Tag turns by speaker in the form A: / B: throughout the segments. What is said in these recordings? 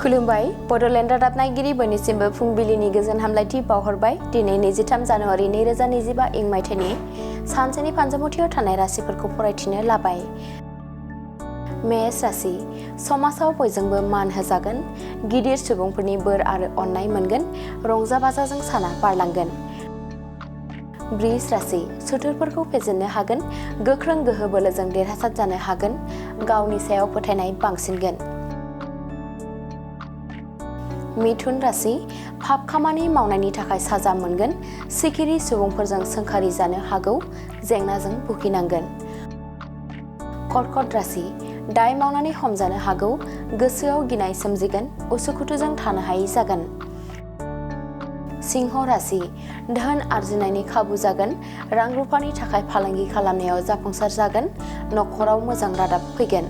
A: खुलुमबाय बड'लेण्ड रादाब नायगिरि बयनिसिमबो फुंबिलिनि गोजोन हामलायथि बावहरबाय। दिनै 23 जानुवारि 2025 इं मायथाइनि सानसेनि फानजामुथियाव थानाय राशिफोरखौ फरायथिनो लाबाय। मेष राशि समाजाव बयजोंबो मान होजागोन, गिदिर सुबुंफोरनि बोर आरो अननाय मोनगोन, रंजा बाजाजों साना बारलांगोन। वृष राशि सुथुरफोरखौ फेजेननो हागोन, गोख्रों गोहो बोलोजों देरहासार जानो हागोन, गावनि सायाव फोथायनाय बांसिनगोन। मिथुन राशि पाप खामानि मावनायनि थाखाय साजा मोनगोन, सिखिरि सुबुंफोरजों सोंखारि जानो हागौ, जेंनाजों भुगिनांगोन। कर्कट राशि दाय मावनानै हमजानो हागौ, गोसोआव गिनाय सोमजिगोन, उसुखुथुजों थानो हायै जागोन। सिंह राशि धोन आरजिनायनि खाबु जागोन, रां रुफानि थाखाय फालांगि खालामनायाव जाफुंसार जागोन, नखराव मोजां रादाब फैगोन।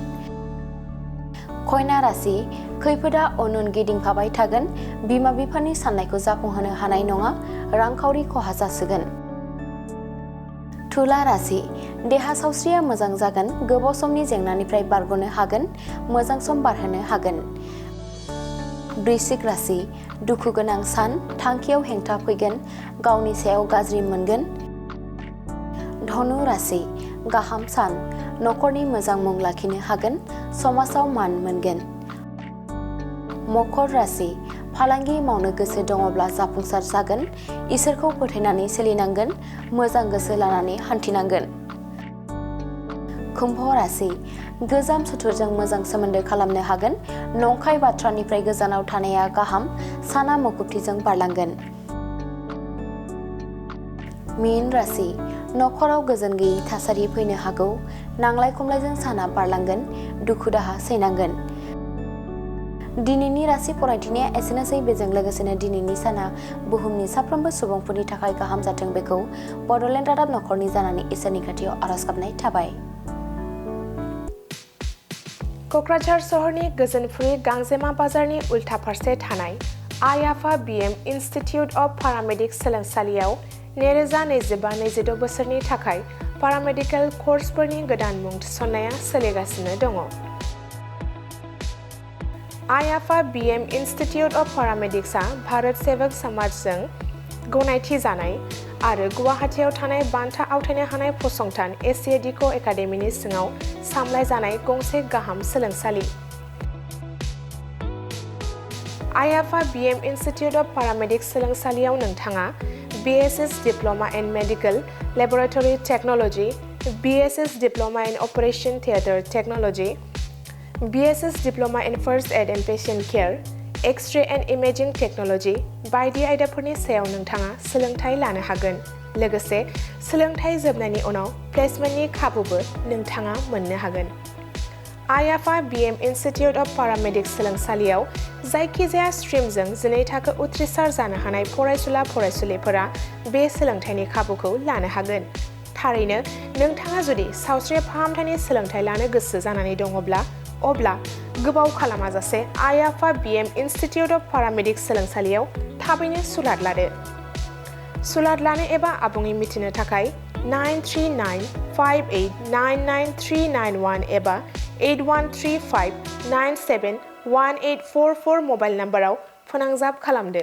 A: कन्या राशि खैफोदा उन उन गिदिंफाबाय थागोन, बिमा बिफानि साननायखौ जाफुंहोनो हानाय नङा, रांखावरि खहा जासिगोन। तुला राशि देहा सावस्रिया मोजां जागोन, गोबाव समनि जेंनानिफ्राय बारग'नो हागोन, मोजां सम बारहोनो हागोन। वृश्चिक राशि दुखु गोनां सान, थांखियाव हेंथा फैगोन, गावनि सायाव गाज्रि मोनगोन। धनु राशि गाहाम सान, नखरनि मोजां मुं लाखिनो हागोन, समाजाव मान मोनगोन। मकर राशि फालांगि मावनो गोसो दङब्ला जाफुंसार जागोन, इसोरखौ फोथायनानै सोलिनांगोन, मोजां गोसो लानानै हान्थिनांगोन। कुम्भ राशि गोजाम सुथुरजों मोजां सोमोन्दो खालामनो हागोन, नंखाय बाथ्रानिफ्राय गोजानाव थानाया गाहाम, साना मुखुबथिजों बारलांगोन। मीन राशि नखराव गोजोन गैयै थासारि फैनो हागौ, नांलाय खमलायजों साना बारलांगोन, दुखु दाहा सैनांगोन। दिनैनि राशि फरायथिनाया एसेनोसै। बेजों लोगोसेनो दिनैनि साना बुहुमनि साफ्रोमबो सुबुंफोरनि थाखाय गाहाम जाथों, बेखौ बड'लेण्ड रादाब नखरनि जानानै इसोरनि खाथियाव आरज गाबनाय थाबाय।
B: क'क्राझार सहरनि गोजोनफुरि गांजेमा बाजारनि उल्था फारसे थानाय आइ आफा BM इनस्टिट्युट अफ पारामेडिक्स सोलोंसालियाव 2025-26 बोसोरनि थाखाय पारामेडिकेल कर्सफोरनि गोदान मुं थिसननाया सोलिगासिनो दङ। आइ आफा BM इनस्टिट्युट अफ पारामेडिक्सआ भारत सेवक समाजजों गनायथि जानाय आरो गुवाहाटीआव थानाय बान्था आवथायनो हानाय फसंथान एसियाटिक एकाडेमीनि सिङाव सामलाय जानाय गंसे गाहाम सोलोंसालि। आइ आफा BM इनस्टिट्युट अफ पारामेडिक्स सोलोंसालियाव नोंथाङा BSS diploma in medical laboratory technology, BSS diploma in operation theatre technology, BSS diploma in first aid and patient care, x-ray and imaging technology बायदि आयदाफोरनि सायाव नोंथाङा सोलोंथाय लानो हागोन। लोगोसे सोलोंथाय जोबनायनि उनाव प्लेसमेन्टनि खाबुबो नोंथाङा मोननो हागोन। आइ आफा BM इनस्टिट्युट अफ पारामेडिक्स सोलोंसालियाव जायखिजाया स्ट्रिमजों 12 थाखो उथ्रिसार जानो हानाय फरायसुला-फरायसुलिफोरा बे सोलोंथायनि खाबुखौ लानो हागोन। थारैनो नोंथाङा जुदि सावस्रि फाहामथायनि सोलोंथाय लानो गोसो जानानै दङब्ला, अब्ला गोबाव खालामाजासे आइ आफा BM इनस्टिट्युट अफ पारामेडिक्स सोलोंसालियाव थाबैनो सुलाद लादो। सुलाद लानो एबा आबुङै मिथिनो थाखाय 9395899391 एबा 8135971844 मबाइल नाम्बाराव फोनांजाब खालामदो।